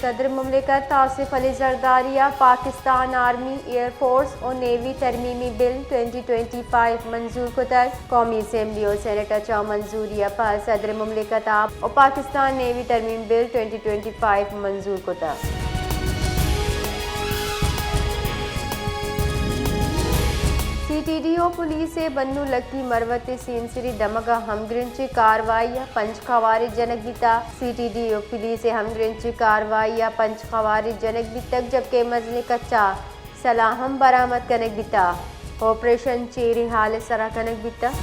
صدر مملکت آصف علی زرداری ءَ پاکستان آرمی، ایئر فورس ءُ نیوی ترمیمی بل ٹوئنٹی ٹوئنٹی فائیو منظور کتگ۔ قومی اسمبلی ءُ سینیٹ ءَ چہ منظوری ءَ پد صدر مملکت ءَ پاکستان نیوی ترمیم بل ٹوئنٹی ٹوئنٹی فائیو منظور کتگ۔ سی ٹی ڈی ءُ پولیس ءِ بنو لکی مروت ءِ سیمسری دمگ ءَ ہمگرنچیں کاروائی ءَ پنچ خوارج جنگ بیتگ۔ سی ٹی ڈی ءُ پولیس ءِ ہمگرنچیں کاروائی ءَ پنچ خوارج جنگ بیتگ، جبکہ مزنیں کچا سلاہ ہم برآمد کنگ بیتگ۔ آپریشن چیریں ہال ءِ سرا کنگ بیتگ۔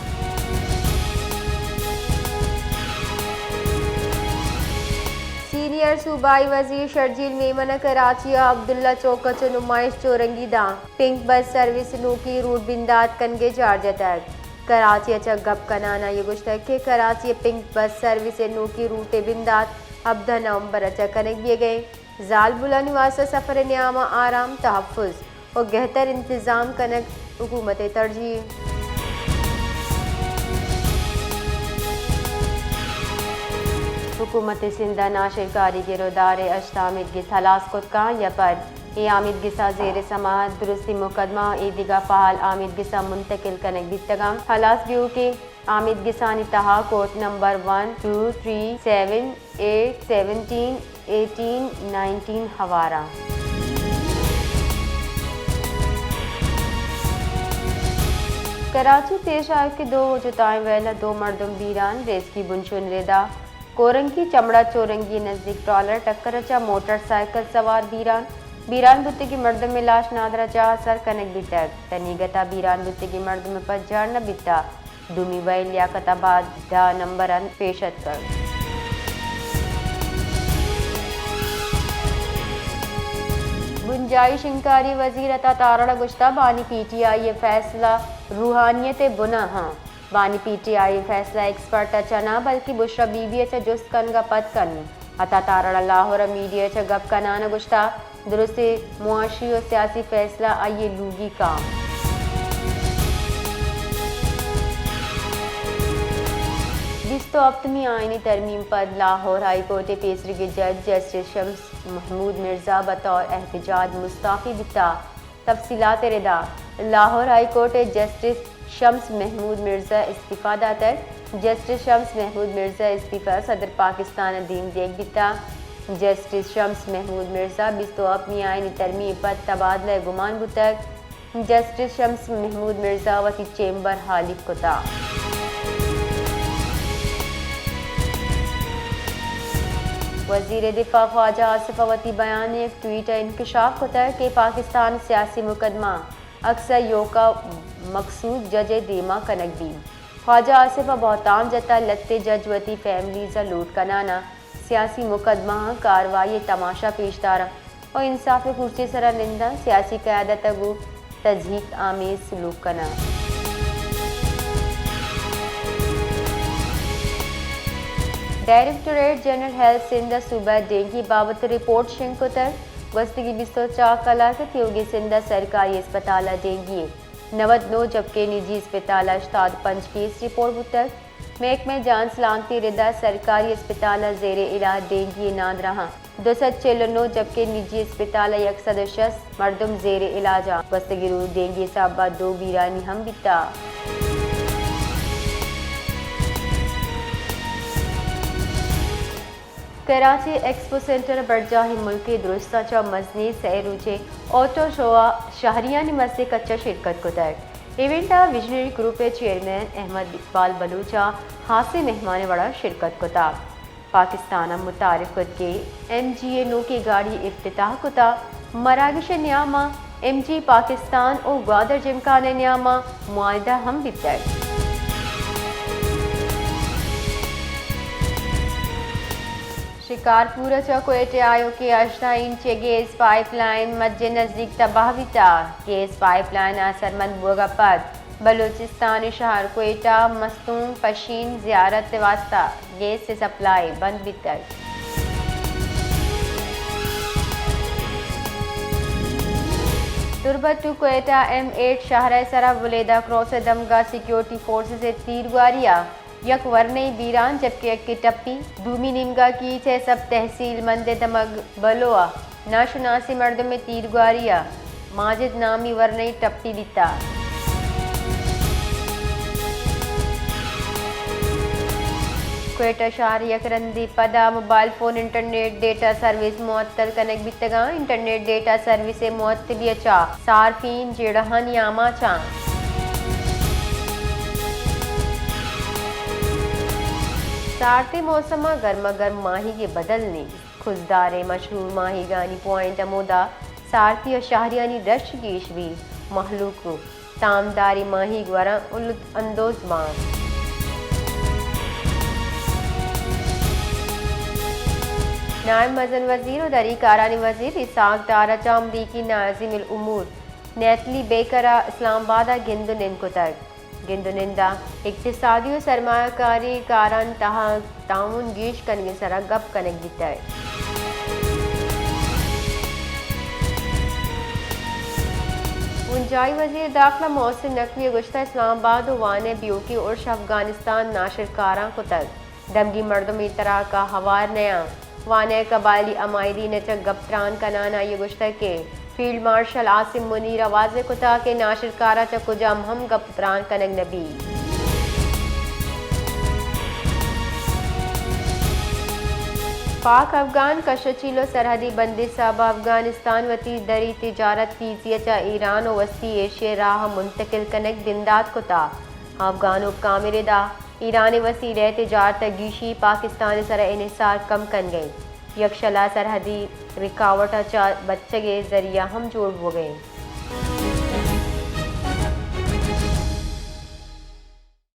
سینئر صوبائی وزیر شرجیل میمن ءَ کراچی ءِ عبداللہ چوک ءَ چہ نمائش چورنگی دات۔ پنک بس سروس ءِ نوکیں روٹ بندات کنگ ءِ جار جتگ۔ کراچی ءَ چہ گپ کنان ءَ آئی ءَ گوشتگ کہ کراچی ءِ پنک بس سروس ءِ نوکیں روٹ ءِ بندات ہبدہ نومبر ءَ چہ کنگ بیگ ءَ انت۔ زالبولانی واستہ سفر ءِ نیام ءَ آرام، تحفظ ءُ گہتر انتظام کنگ حکومت ءِ ترجیح۔ حکومت سندھ ءَ ناشرکاری گرودار ءِ ہشت آمیدگس ہلاس کت کنت یا پد اے آمیدگساں زیر سماعت درستی مقدمہ ءُ اے دگہ فعال آمیدگساں منتقل کنگ بیتگ انت۔ ہلاس بیوکیں آمیدگسانی تہا court number one, two, three, seven, eight, seventeen, eighteen, nineteen ہوار انت۔ کراچی، تیرشاہ کہ دو جتائیں ویل ءَ دو مردم بیران، ریسکیو بنشون ردا۔ کورنگی چمڑا چورنگی نزیک ٹرالر ٹکر ءَ چہ موٹر سائیکل سوار بیران، بیران بوتگیں مردم ءِ لاش نادراہ جاہ ءَ سر کنگ بیتگ۔ تنیگت ءَ بیران بوتگیں مردم ءِ پجار نہ بیتگ۔ دومی وئیل لیاقت آباد دہ نمبر ءَ پیش اتکگ۔ بنجاہی شنگکاری وزیر عطا تارڑ ءَ گوشتگ، بانی پی ٹی آئی ءِ فیصلہ روحانیت ءِ بن ءَ انت۔ بانی پی ٹی آئی ءِ فیصلہ ایکسپرٹ ءَ چہ نہ بلکیں بشرا بی بی ءَ چہ جست کنگ ءَ پد کنت۔ عطا تارڑ ءَ لاہور ءَ میڈیا ءَ چہ گپ کنان ءَ گوشتگ، درستیں معاشی ءُ سیاسی فیصلہ آئی ءِ لوگی کاں۔ بیست ءُ ہپتمی آئینی ترمیم پد لاہور ہائی کورٹ ءِ پیسریگیں جج جسٹس شمس محمود مرزا بطور احتجاج مستعفی بیتگ۔ تفصیلات ءِ ردا، لاہور ہائی کورٹ ءِ جسٹس شمس محمود مرزا استعفی داتگ۔ جسٹس شمس محمود مرزا استعفی صدر پاکستان ءَ دیم دیگ بیتگ۔ جسٹس شمس محمود مرزا بیست ءُ ہپتمی آئینی ترمیم ءَ پد تبادلہ ءِ گمان بوتگ۔ جسٹس شمس محمود مرزا وتی چیمبر ہالیگ کتگ۔ وزیر دفاع خواجہ آصف ءَ وتی بیان ءِ یک ٹویٹ ءَ انکشاف کتگ کہ پاکستان ءِ سیاسی مقدمہ اکس ءَ ایوک ءَ مقصود جج ءِ دیما کنگ بیت۔ خواجہ آصف ءَ بہتام جتگ، لھتے جج وتی فیملیز ءَ لوٹ کنان ءَ سیاسی مقدمہاں کاروائی ءِ تماشا پیش داران ءُ انصاف ءِ کرسی ءِ سرا نندان، سیاسی قیادت ءَ گوں تضحیک آمیز سلوک کنان۔ ڈائریکٹوریٹ جنرل ہیلتھ سندھ ءَ صوبہ ءِ ڈینگی بابت رپورٹ شنگ کتگ۔ گوستگیں بیست ءُ چار کلاک ءَ تیوگیں سندھ ءِ سرکاری اسپتالاں ڈینگی ءِ نود نو، جبکہ نجی اسپتالاں ہشتاد ءُ پنچ کیس رپورٹ بوتگ۔ محکمہ جان سلامتی ءِ ردا سرکاری اسپتالاں زیر علاج ڈینگی ءِ نادراہاں دو سد چل ءُ نو، جبکہ نجی اسپتالاں یک سد ءُ شست مردم زیر علاج انت۔ گوستگیں روچ ڈینگی ءِ سبب ءَ دو بیرانی ہم بیتگ۔ کراچی ایکسپو سینٹر ءِ برجاہیں ملکی درستاں چہ مزنیں سئے روچیں آٹو شو ءَ شہریانی مزنیں کچ ءَ شرکت کتگ۔ ایونٹ ءَ ویژنری گروپ ءِ چیئرمین احمد اقبال بلوچ ءَ ہاسیں مہمان ءِ وڑا شرکت کتگ۔ پاکستان ءَ متعارف کت کہ ایم جی ءِ نوکیں گاڑی افتتاح کتگ۔ مراگش ءِ نیام ءَ ایم جی پاکستان ءُ گوادر جمکان ءِ نیام ءَ معاہدہ ہم بیتگ۔ شکارپور ءَ چہ کوئٹہ ءَ آیوکیں ہژدہ انچیں گیس پائپ لائن مج ءِ نزیک تباہ بیتگ۔ گیس پائپ لائن ءِ اثرمند بوگ ءَ پد بلوچستانی شہر کوئٹہ، مستونگ، پشین، زیارت ءِ واستہ گیس ءِ سپلائی بند بیتگ۔ تربت ٹو کوئٹہ ایم ایٹ شاہراہ ءِ سرا بلیدہ کراس ءِ دمگا سیکیورٹی فورسز ءِ تیرگواری ءَ یک ورنئی بیران جبکہ یکے ٹپی۔ دومی نیمگا کیچ ءِ سب تحصیل مند ءِ دمگ بلو ءَ ناشناسیں مردمے تیرگواری ءَ ماجد نامی ورنئی ٹپی بیتا۔ کوئٹہ شہر یک رندے پدا mobile phone internet data service معطل کنگ بیتگاں۔ انٹرنیٹ ڈیٹا سروس ءِ معطلی ءَ چہ صارفین جیڑہانی آماچاں۔ سارتی موسم ءَ گرما گرم ماہیگ ءِ بدل نیست۔ خضدار ءِ مشہور ماہیگانی پوائنٹ ہمودا سارتی ءَ شہریانی رش گیش بی، مہلوک تامداریں ماہیگ وراں لطف اندوز باں۔ نائب مزن وزیر و دری کارانی وزیر اسحاق ڈار ءَ چہ امریکی ناظم الامور نیتلی بیکر ءَ اسلام آباد ءَ گند و نند کتگ۔ گند و نند ءَ اقتصادی و سرمایہ کاری کارانی تہا تعاون گیش کنگ ءِ سرا گپ کنگ بیتگ۔ بنجاہی وزیر داخلہ محسن نقوی ءَ گوشتگ اسلام آباد و وانئے بیوکی ارش افغانستان ناشرکاراں کتگ۔ دمگی مردم اے تراک ءَ ہوار نیاں۔ وانئے قبائلی عمائدین ءَ چہ گپ تران کنان آئی ءَ گوشتگ کہ فیلڈ مارشل عاصم منیر ءَ واضح کتگ کہ ناشرکار ءَ چہ کجام ہم گپ تران کنگ نہ بیت۔ پاک افغان کش ءُ چیل ءُ سرحدی بندیس ءَ افغانستان وتی دری تجارت تیزی ءَ چہ ایران ءُ وسطی ایشیا ءِ راہ ءَ منتقل کنگ بندات کتگ۔ افغان حکام ءَ ردا ایران ءِ وسیلہ ءِ تجارت ءِ گیشی پاکستان ءِ سرا انحصار کم کنگ ءَ انت۔ یکشلا سرحدی رکاوٹ ءَ چہ بچگ ءِ ذریعہ ہم جوڑ بوگ ءَ انت۔